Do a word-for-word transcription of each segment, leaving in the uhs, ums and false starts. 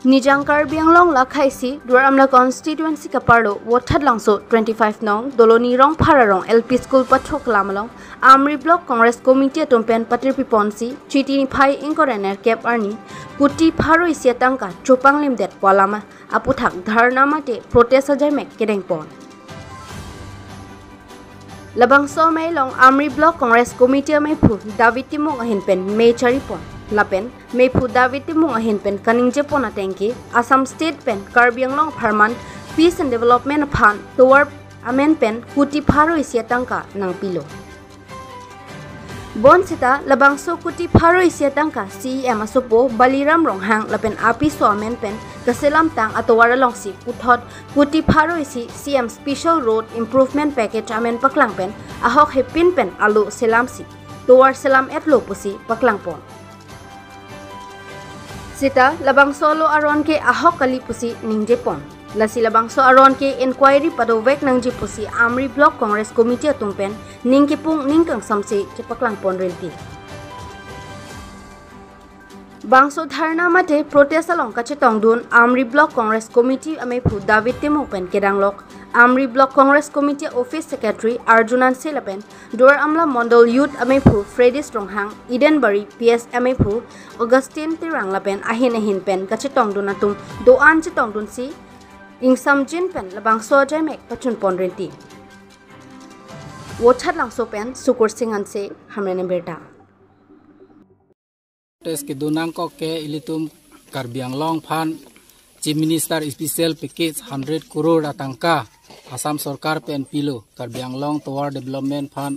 Nijang Karbi Anglong lakhai isi Duar Amla constituency kaparlo Vothatlangso twenty-five nong Doloni Rongphar arong L P School pathok lam along Amri Block Congress Committee atum pen patirpi ponsi Chiti niphai ingkoi ra nerkep arni kuti pharo isi atangka chopanglimdet pu alam aputhak dharna mate protest ajaimek kedeng pon. Labangso amei along Amri Block Congress Committee ameiphu David Timung ahin pen mei chari pon. Lapen meiphu David Timung ahin pen kaningje pon atengke Assam State pen Karbi Anglong apharman peace and development aphan tovar amen pen kuti pharo isi atangka nangpilo. Bonsita labangso kuti pharo isi atangka C E M asopo Baliram Ronghang lapen apiso amen pen kaselamtang atovar alongsi puthot kuti pharo isi C M Special Road Improvement Package amen paklang pen ahok hepin pen alo selamsi tovar selam-etlo pusi paklang pon. Sita labangso alo aron ke ahok kali pusi ningje pon. Lasi labangso aron ke inquiry padovek nangji pusi Amri Block Congress Committee atum pen ning kipung ning kangsamse chepaklang pon rinti. Bangso dharna mate protest along kachetongdun Amri Block Congress Committee ameiphu David Timung pen kedanglok Amri Block Congress Committee Office Secretary Arjun Hanse lapen Duar Amla Mondol Youth ameiphu Fredis Ronghang, Eden Bari P S ameiphu Augustine Terang lapen ahin ahin pen kachetongdun atum do-an chetongdunsi ingsamjin pen labangso ajaimek pachun pon rinti. Vothatlangso pen Sukur Singh Hanse, Hamren Birta. Protest kedo nangkok ke ilitum Karbi Anglong aphan Chief Minister Special Package hundred crore atangka Assam Sorkar pen pilo Karbi Anglong tovar development aphan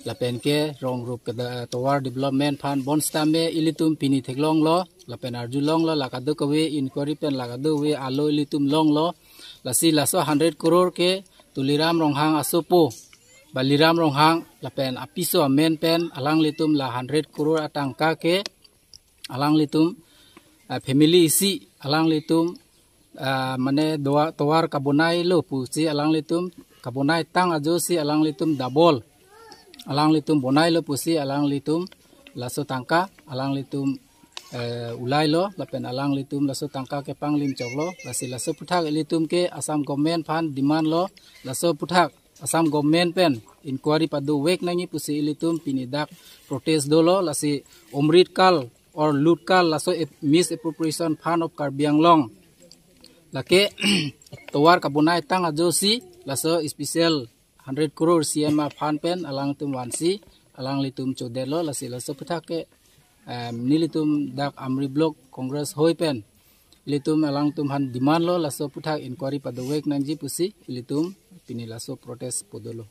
lapen ke rong rup ke tovar development aphan, bonsitame ilitum pini theklonglo lapen arjulonglo, la kadokave inquiry pen la kadokave alo ilitum longlo. Lasi laso hundred crore ke Tuliram Ronghang asopo Baliram Ronghang lapen apiso amen pen alanglitum la hundred crore atangka ke alanglitum, ah, family isi alanglitum, ah, mane doa-, tovar kabonailo pusi alanglitum kabonaitang ajoksi alanglitum double alanglitum bonailo pusi alanglitum laso tangka alanglitum, eh, ulailo lapen alanglitum laso tangka kepanglim choklo. Lasi laso aputhak ilitum ke Assam government aphan demand lo, laso aputhak Assam government pen inquiry padovek nangji pusi ilitum pini dak protest dolo. Lasi Amrit Kal or Lut Kal laso ap-, misappropriation fund of Karbi Anglong, lake tovar kabonaitang ajoksi laso special hundred crore C M a fund pen alangtum vansi alanglitum chodetlo. Lasi laso aputhak ke, em, nelitum dak Amri Block Congress hoi pen ilitum alangtum aphan demand lo, laso aputhak inquiry padovek nangji pusi ilitum pini laso protest podolo.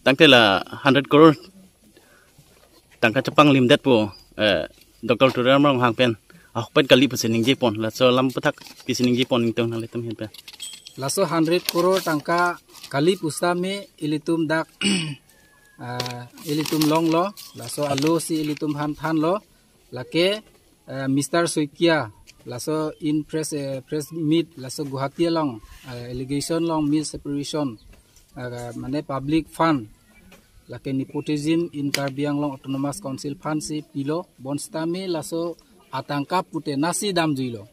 Tangte la hundred crore tangka chepanglimdet pu, eh, Doctor Tuliram Ronghang pen ahok pen kali pusi ningje pon, laso alam aputhak pisi ningje pon ningtung nanglitum ahin pen. Laso hundred crore tangka kali pusitame ilitum dak, ah, ilitum longlo, laso alo si ilitum aphan thanlo, lake, eh, Mister Saikia, laso in press, eh, press meet, laso Guwahati along, eh, allegation along misappropriation, eh, mane public fund, lake nepotism in Karbi Anglong Autonomous Council fund si pilo, bonsitame laso atangka pute nasi damjuilo.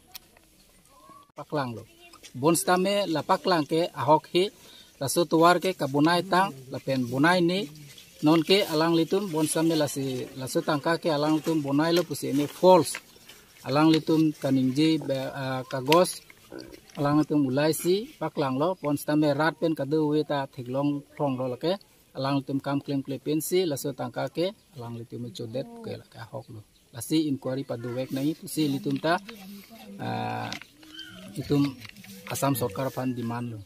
Paklanglo. Bonsitame la paklang ke ahok he, laso tovar ke kabonaitang lapen bonaine, nonke alanglitum bonsitame lasi laso tangka ke alanglitum bonailo pusi ene false. Alanglitum kaningje be-, ah, kagos alanglitum ulaisi paklanglo, bonsitame rat pen kadokave ta theklong phlonglo lake, alanglitum kam klemkle pensi laso tangka ke alanglitum chodet ke lake ahoklo. Lasi inquiry padovek nangji pusi ilitum ta, ah, itum Assam Sorkar aphan demand lo.